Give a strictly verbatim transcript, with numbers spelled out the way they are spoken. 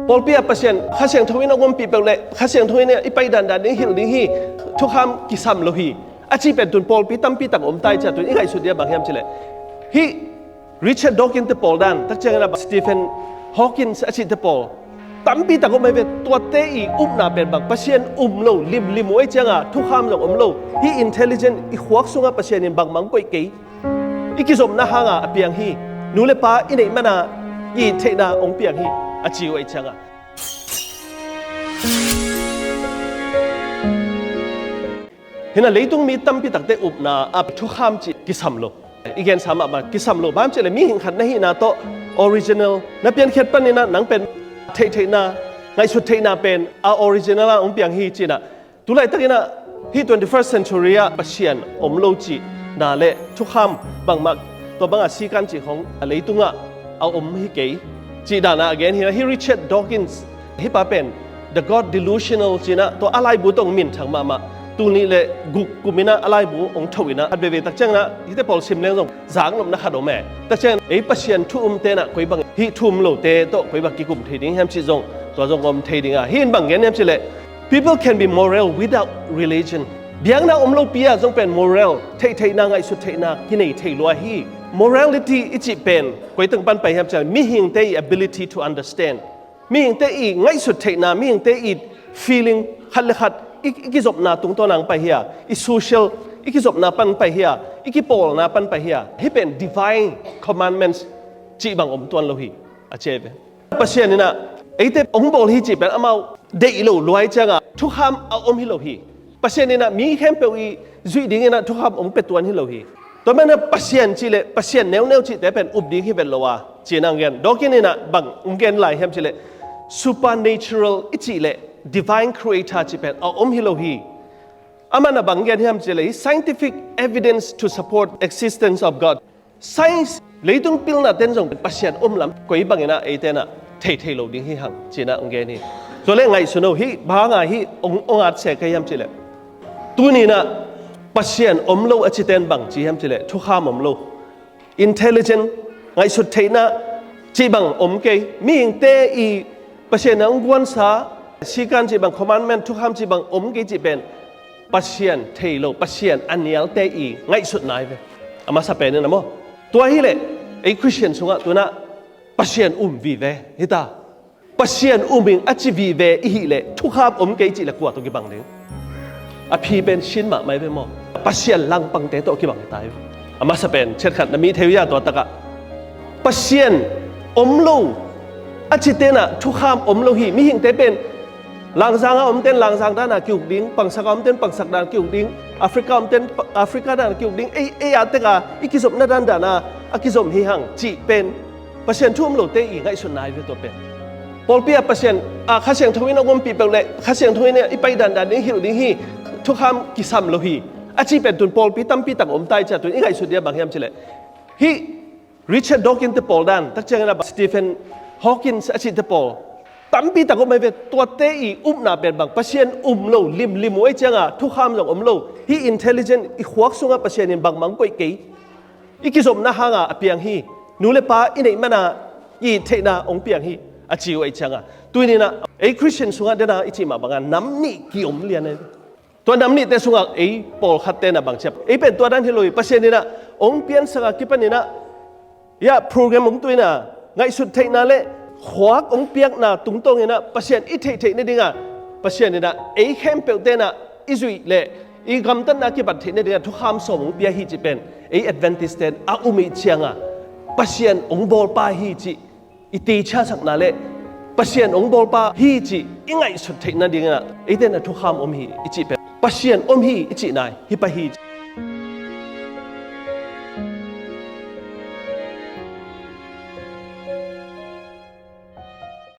Pawlpi ah Pasian Kha Siangtho in a ompih peuh le Kha Siangtho in i pai dandan ding hilh ding hi, thukham kisam lo hi a cih pen tun pawlpi tampi tak om tai cia tun i ngaihsut dia bang hiam cileh hih Richard Dawkins te pawl dan, tak ciangin a bang Stephen Hawkins a cihte pawl tampi tak om ahi ve. Tuate i upna pen bang Pasian um lo limlim uh ahi cianga thukham zong om lo. Hih intelligent i khuak sungah Pasian in bangmang koih kei. I kizopna hanga a piang hi. Nu le pa i neih mana i theihna hong piang hi a ci uh ahi cianga. Hina leitung mi tampi takte upna a thukham cih kisam lo. I gensa mahmah kisam lo. Bang hiam cihleh mihing khat na hihna tawh original na piankhiat paninah nang pen theihtheihna, ngaihsut theihna pen a original ah hong piang hi cinah. Tulaitakinah hih twenty-first century ah Pasian om lo cihna le thukham bangmah tua banga sikan cih khong a leitungah a om hi kei cih danah a gen hi. Hih Richard Dawkins hih pa pen The God Delusional cinah tua a laibu tawh hong minthang mahmah. Tul nih le guk kuminah a laibu hong tho inah khat veve tak cianginah hihte pawl sim leng zong zaknopna khat om e. Tak ciangin ei Pasian thu um tenah koi bang hih thu um lote tawh koi bang kikum thei ding hiam cih zong tua zong om thei dinga. Hih in bang gen hiam cihleh People can be moral without religion. Biakna om lopi ah zong pen moral, theihtheihna, ngaihsut theihna kinei thei lua hi. Morality i cih pen koi teng pan pai hiam cihleh mihingte i ability to understand. Mihingte i ngaihsut theihna, mihingte i feeling khat le khat i, i kizopna tungtawn ang pai hi a, i social i kizopna pan pai hi a, i kipawlna pan pai hi a. Hih pen divine commandments cih bang om tuan lo hi a ci ve. Pasian inah eite hong bawl hi cih pen amau deih lo luai cianga thukham a om hi lo hi. Pasian inah mi khempeuh i zuih dinginah thukham hong pia tuan hi lo hi. Tua manah Pasian cihleh Pasian neuneu cihte pen up ding hi vet lo a cinah hong gen. Dawkins inah bang hong gen lai hiam cihleh supernatural i cihleh divine creator cih pen a om hi lo hi. Amanah bang gen hiam cihleh hi scientific evidence to support existence of God. Science leitung pilna ten zong Pasian om lam koi banginah eitenah theithei lo ding hi hang cinah hong gen hi. Tua le ngaihsun o hih banga hih hong, hong at se ka hiam cihleh tuninah Pasian om lo a citen bang ci hiam cihleh thukham om lo. Intelligent, ngaihsut theihna cih bang om kei. Mihingte i Pasian a hong guansa sikan cih bang, commandment, thukham cih bang om kei cih pen Pasian thei lo, Pasian a nialte i ngaihsutna hi ve. A masa pen in a maw. Tua hileh ei Christian sungah tunah Pasian um vive hita. Pasian um ing a ci vive i hihleh thukham om kei cihleh kua tawh kibang ding? A phi pen sin mahmah hi ve maw. Pasian langpangte tawh kibang hi ta hi. A masa pen chetkhat na mih thei uh hia tua takah Pasian om lo a ci tenah thukham om lo hi. Mihingte pen Langzang a omten Langzang dana ki-uk ding, pangsak a omten pangsak dana ki-uk ding, Africa omten Africa dana ki-uk ding, ei, ei a teka i kizopna dandana a kizom hi hang cih pen Pasian thu um lote i ngaihsutna hi ve tua pen. Pawlpi ah Pasian a Kha Siangtho in a ompih peuh le Kha Siangtho in i pai dandan ding hilh ding hi. Thukham kisam lo hi a cih pen tun pawlpi tampi tak om tai cia tun i ngaihsut dia bang hiam cihleh hih Richard Dawkins te pawl dan, tak ciangin a Stephen Hawkins a cihte pawl tampi tak om ahi ve. Tuate i upna pen bang Pasian um lo limlim uh ahi cianga thukham zong om lo. Hih intelligent i khuak sungah Pasian in bangmang koih kei. I kizopna hanga a piang hi. Nu le pa i neih mana i theihna hong piang hi a ci uh ahi cianga tuninah ei Christian sungah dena i cih mah banga nam nih ki-om lian ahi ve. Tua nam nihte sungah ei pawlkhat tenah bang ciam ei pen tua dan hi lo hi. Pasian inah hong piansaka kipaninah ia program hong tuina ngaihsut theihna le khuak hong piakna tungtawnginah Pasian i theihtheih nadinga Pasian inah ei khempeuh tenah i zuih le i gamtatna kibat theih nadinga thukham sawm hong pia hi cih pen ei Adventist ten a um ih cianga Pasian hong bawlpa hi cih i teciasakna le Pasian hong bawlpa hi cih i ngaihsut theih nadinginah eite na thukham om hi i cih pen Pasian om hi i cih nai hi pah hi.